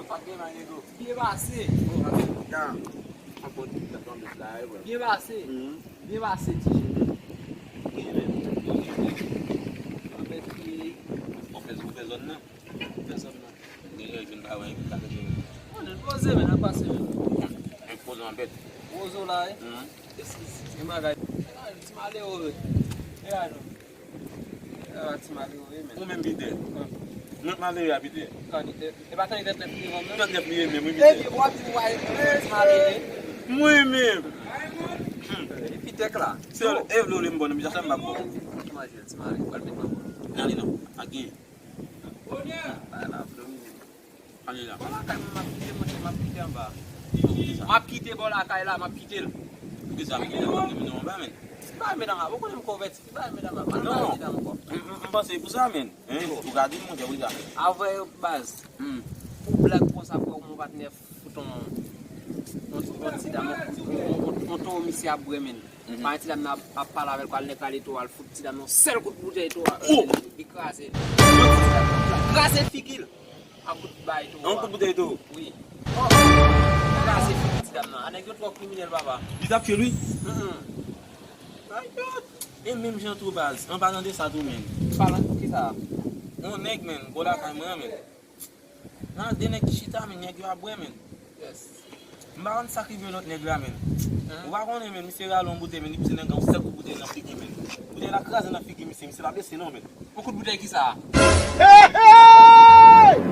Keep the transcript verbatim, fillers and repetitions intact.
Pa gen la, nego. Byen pase. Byen pase. Byen pase, ti jèn. Anpèt, ou fè, ou fè zòn nan. Ou fè zòn nan. Gen lè vin pa wè, vin pa rete. Mwen, poze, men, ap pase, men. Poze anpèt. Poze la, e? Gen bagay. Ti malere, wi. E a nou. Ah, ti malere, wi, men. Ou menm, Pitè. Mwen malere a, Pitè. E pa tan trannèf li ye menm, non? Trannèf li ye menm, wi, Pitè. Epi, w ap di, w a ti malere. Mwen menm. Epi, Pitè la. Se e vle w le m bon, men sa m pa bon. Ti malere, ti malere, w al met nan bon. Nan li non, pa gen. Bay la, vle w menm. Ale la. Bò lakay mwen, m ap kite, monchè, m ap kite anba. M ap kite bò lakay la, m ap kite l. Poukisa m kite l, m ap kite l anba, men? Bay medam la, ou konnen m konvèti, bay medam la, pa bay medam ankò. M, m, m panse e pou sa, men. Hein? Ou ka di m, monchè, poukisa? Avè baz. Hmm. Pou blag konsa, frè, mon patnè fout on, on, on ti dam, on, on, on, on towo misye ap bwè, men. Pandan ti dam nan ap, ap pale avè l, kwa l nèk ale towo, al fout ti dam nan sèl kout boutèy towo. Oh! Li kraze. Kraze figi l. A kout bay towo. Yon kout boutèy towo. Wi. Kraze figi ti dam nan. A nèg yo twò kriminèl, papa. Li t ap fye l, wi. Mm. E menm jan tou baz, an palan de sa tou, men. Palan ki sa? Yon nèg, men, bò lakay mwen, men. Nan de nèg ki chita, men, nèg yo ap bwè, men. Yes. M pa konn sa k rive lòt nèg la, men. Ou pa konnen, men, misye rale yon boutèy, men, li peze nan gang, sèl kout boutèy nan figi, men. Boutèy la kraze nan figi misye, misye pa blese, non, men. Yon kout boutèy ki sa? Hey, hey!